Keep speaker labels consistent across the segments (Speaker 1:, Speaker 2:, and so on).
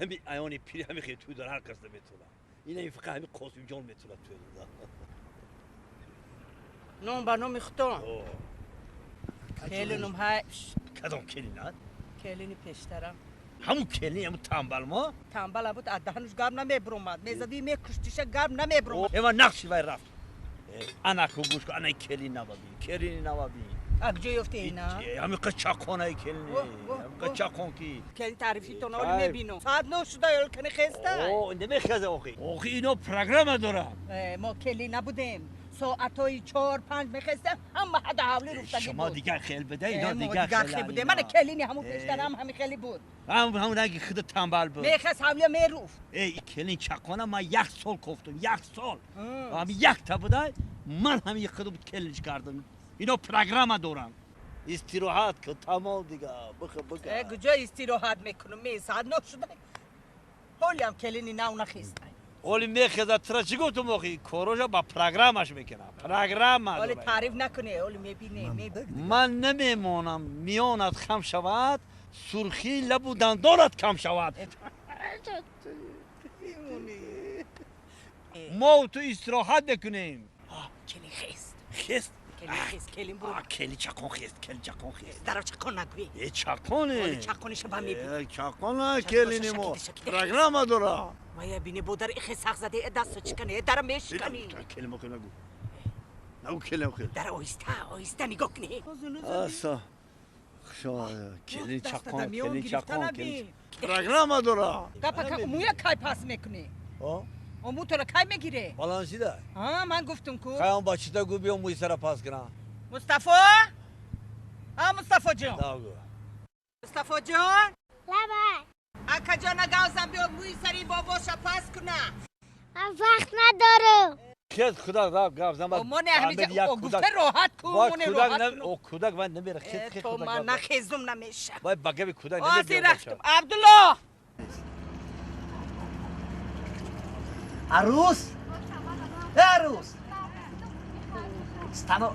Speaker 1: Ҳами аёни пири ҳами хеле тӯй дора, ҳар кас наметавонад. Ина фақат ҳами Қосимҷон метавонад тӯй дода.
Speaker 2: Ном ба номи худтон. Келинум ҳай.
Speaker 1: Кадом келинат?
Speaker 2: Келини пештарам.
Speaker 1: Ҳамун келин, ҳамун тамбал мо?
Speaker 2: Тамбала буд, аз даҳануш гап намебуромад. Мезади мекуштиша, гап намебуромад.
Speaker 1: Эва нақши вай рафт. Ана ку гӯш кун, ана келин навабин, келини навабин.
Speaker 2: А куҷо ёфте ина?
Speaker 1: Ҳамин қад чақонаи келини, ҳамин қад чақон ки.
Speaker 2: Келин таърифитон оли мебинам. Соат 9 шуда, ёл кани хеста.
Speaker 1: О, намехеза охи. Охи ино программа дорад.
Speaker 2: Мо келин набудем. Соатҳои 4-5 мехестем, ҳама ҳада ҳавлӣ руфтагӣ буд.
Speaker 1: Шумо дигар хел буда, ино дигар
Speaker 2: хел буде. Мана келини ҳамун пештарам ҳамин хеле буд.
Speaker 1: Ҳамун ранги худ тамбал буд.
Speaker 2: Мехест, ҳавлия меруфт.
Speaker 1: Эй, келин чақона ман як сол кофтум, як сол. Ҳамин якта буда, ман ҳамин худ келинш кардам. Ино программа доранд. Истироҳат кун, тамом дига, бихӯ бика.
Speaker 2: Э, куҷо истироҳат мекунам? Ме соат 9 шуда. Ҳолиам келини нав нахеста.
Speaker 1: Оли мехезад, тра чӣ гуфтум охи? Корожа ба программаш мекунам. Программа.
Speaker 2: Оли таъриф накунӣ, оли мебинӣ.
Speaker 1: Ман намемонам, миёнат хам шавад, сурхии лабу дандонат кам шавад. Мо ту истироҳат мекунем.
Speaker 2: Келин хест.
Speaker 1: Хест?
Speaker 2: Келин хест, келин буру.
Speaker 1: Келин чақон хест, келин чақон хест.
Speaker 2: Дара чақон нагӯй.
Speaker 1: Э, чақоне.
Speaker 2: Оли чақониша ба мебинӣ.
Speaker 1: Чақона келини мо. Программа дора.
Speaker 2: Мая бини бодар ихе сах заде, э дасту чикане, э дара мешикани.
Speaker 1: Келин мо нагӯ. Нагӯ келин хел.
Speaker 2: Дара оҳиста, оҳиста нигоҳ кунӣ.
Speaker 1: Аса. Хушо, келин чақон, келин чақон, келин. Программа дора.
Speaker 2: Гапа муя кай пас мекунӣ? Омӯ туро кай мегире?
Speaker 1: Балансида?
Speaker 2: Ҳа, ман гуфтум ку.
Speaker 1: Кай он бачита гӯ биё мӯи сара пас кунам.
Speaker 2: Мустафо? А, Мустафо ҷон.
Speaker 1: Нагӯ.
Speaker 2: Мустафо ҷон?
Speaker 3: Лабай.
Speaker 2: Акаҷона гавзам биё мӯи сари бобоша пас кунам.
Speaker 3: Ман вақт надорам.
Speaker 1: Хез худо рафт гавзам.
Speaker 2: Моне ҳамиҷа гуфта роҳат ку, моне роҳат
Speaker 1: ку. О кӯдак ман намера, хез хез.
Speaker 2: То ман нахезум намеша.
Speaker 1: Вай ба габи кӯдак намебиё.
Speaker 2: Ҳозир рафтум. Абдулло!
Speaker 4: Арӯс? Э, арӯс! Стано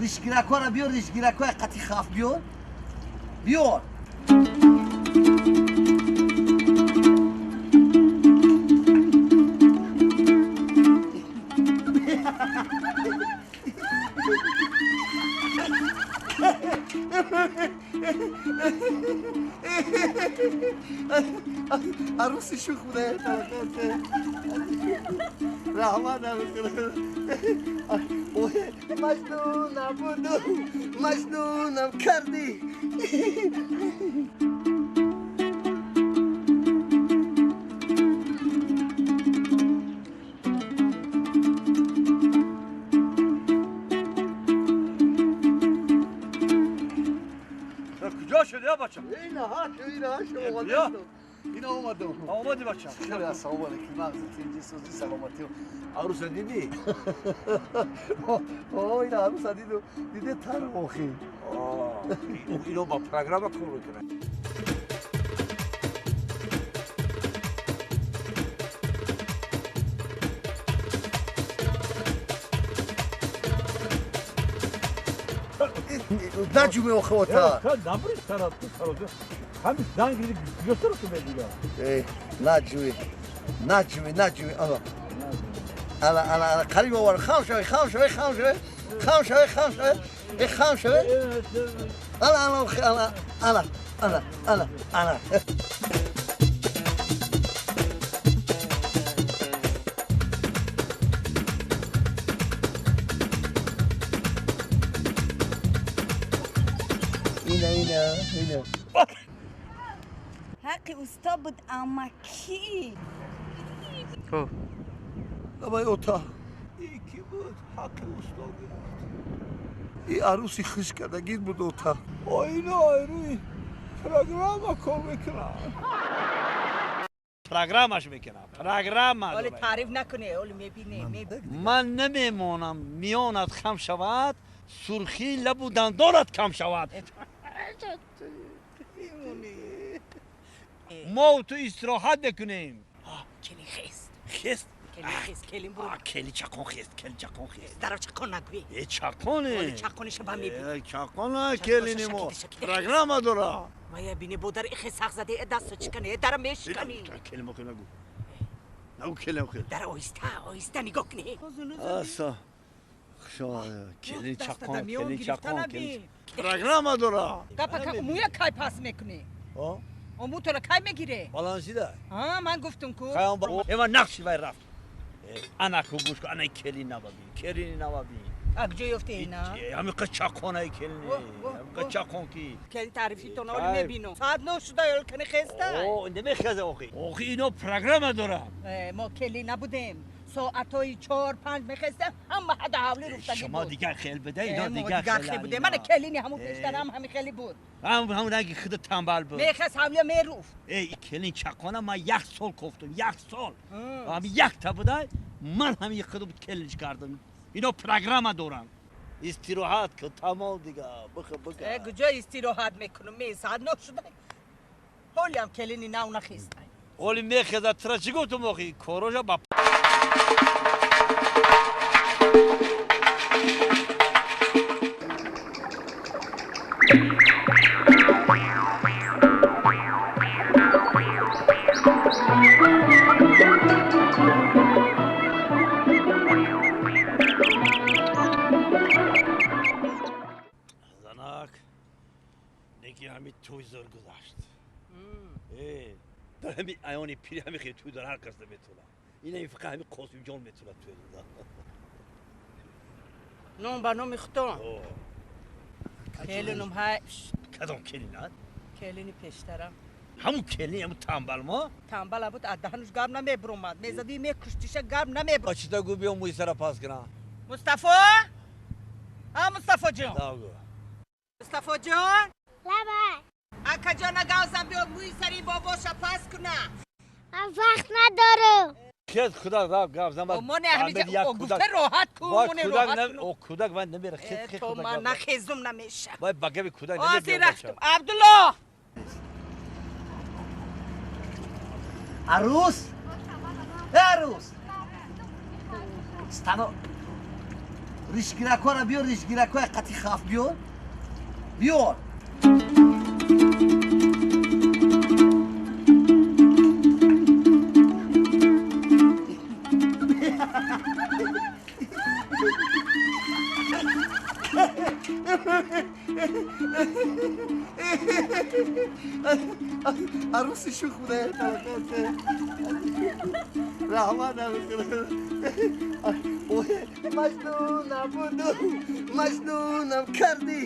Speaker 4: ришгиракҳоро биёр, ришгиракҳои қати хаф биёр. Биёр. Арӯси шух буда, раҳмат арӯс. Маҷнунам буду, маҷнунам кардӣ.
Speaker 1: Куҷо шуд, я бача?
Speaker 4: Инаҳа, инаҳа, шумо. Ина омадам.
Speaker 1: Омадӣ бача?
Speaker 4: Хеле ассалому алайкум. Мағзи тинҷи сӯзи саломатӣ.
Speaker 1: Арӯса дидӣ?
Speaker 4: О, ина арӯса диду. Диде тарм охи.
Speaker 1: Ино ба программа кор мекунад.
Speaker 4: Наҷуме охи ота.
Speaker 1: Набури сарат, сарат. Ҳамин занг гири куҷо сарат медига?
Speaker 4: Э, наҷуме. Наҷуме, наҷуме. Ала. Ала, ала, ала, қариб овар. Хам шаве, хам шаве, хам шаве. Хам шаве, хам шаве. Э, хам шаве. Ала, ала, ала, ала, ала, ала, ала. Ина, ина, ина.
Speaker 5: Ҳаққи усто буд, амма кӣ?
Speaker 4: Давай ота.
Speaker 1: И ки буд? Ҳаққи усто гирифт.
Speaker 4: И арӯси хиш кардагит буд ота.
Speaker 1: Оина айрӯи программа кор мекунад. Программаш мекунам, программа.
Speaker 2: Оли таъриф накунӣ, оли мебинӣ.
Speaker 1: Ман намемонам, миёнат хам шавад, сурхии лабу дандонат кам шавад. Мо ту истироҳат мекунем.
Speaker 2: Келин хест.
Speaker 1: Хест?
Speaker 2: Келин хест, келин буру.
Speaker 1: Келин чақон хест, келин чақон хест.
Speaker 2: Дара чақон нагӯй.
Speaker 1: Э, чақоне.
Speaker 2: Оли чақониша ба мебинӣ.
Speaker 1: Э, чақона келини мо. Программа дора.
Speaker 2: Вая бини бо дар ихе сах заде, дасту чикане, дара мешикани.
Speaker 1: Келим охи нагу. Нагу келим охи.
Speaker 2: Дара оҳиста, оҳиста нигоҳ кунӣ.
Speaker 1: Аса. Келин чақон, келин чақон, келин. Программа дора.
Speaker 2: Гапа муя кай пас мекунӣ? Омӯ тура кай мегире?
Speaker 1: Балансида.
Speaker 2: А, ман гуфтум ку.
Speaker 1: Эма нақши вай рафт. Ана ку гӯш ку, ана келин набабин, келин набабин.
Speaker 2: А куҷо ёфте ина?
Speaker 1: Ҳамин қад чақонаи келин. Ҳамин қад чақон ки.
Speaker 2: Келин таърифи тон оли мебинам. Соат 9 шуда ёл кани хеста.
Speaker 1: О, намехеза охи. Охи ино программа дорам.
Speaker 2: Мо келин набудем. Соатҳои 4-5 мехестем, ҳама ҳада ҳавли руфтагӣ буд.
Speaker 1: Шумо дигар хел буда, ино дигар
Speaker 2: хел буде. Мана келини ҳамун пештарам ҳамин хеле буд.
Speaker 1: Ҳамун ранги худ танбал буд.
Speaker 2: Мехест ҳавлия меруфт.
Speaker 1: Эй, келин чақона ман як сол кофтум, як сол. Ҳамин якта буда, ман ҳамин худ келинч кардам. Ино программа дорам. Истироҳат ку, тамом дига, бихе бика.
Speaker 2: Куҷо истироҳат мекунам? Соат 9 шуда. Ҳолиам келини нав нахеста.
Speaker 1: Оли мехеза, тура чӣ гуфтум охи? Корожа ба занак неки ҳами тӯй зор гузашт. Дар ҳами аёни пири ҳами хел тӯй дар ҳар кас наметавонад. Ина фақат ҳами Қосимҷон метавонад тӯй дода.
Speaker 2: Ном ба номи худтон. Келинум ҳай.
Speaker 1: Кадом келинат?
Speaker 2: Келини пештарам.
Speaker 1: Ҳамун келин, ҳамун танбал мо?
Speaker 2: Танбала буд, аз даҳануш гап намебуромад. Мезади мекуштиша гап намебуромад.
Speaker 1: Бачита гӯ биё мӯи сара пас кунам.
Speaker 2: Мустафо? А Мустафоҷон? Мустафоҷон?
Speaker 3: Лабай.
Speaker 2: Акаҷона гавзам биё мӯи сари бобоша пас кунам.
Speaker 3: Ман вақт надорам.
Speaker 1: Хез худак рафт гавзам.
Speaker 2: Моне ҳамиҷа гуфта роҳат ку, моне роҳат ку.
Speaker 1: О кӯдак вай намера хез хез.
Speaker 2: То ман нахезум намеша.
Speaker 1: Вай ба габи кӯдак намебиё.
Speaker 2: Озир рафтум. Абдулло!
Speaker 4: Арӯс? Э арӯс! Стано ришгиракҳоро биёр, ришгиракҳои қати хаф биёр. Биёр. عروسی شوخ بوده رحمت مجنونم بودو مجنونم کردی.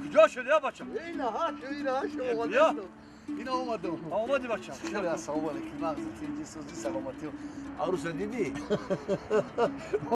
Speaker 1: کجا شدی بچه؟
Speaker 4: اینها شو اومدم. اینا اومدم.
Speaker 1: اومدی بچه؟
Speaker 4: خیلی السلام علیکم. مغزت اینجا سوزی سلامتی.
Speaker 1: عروس دیدی؟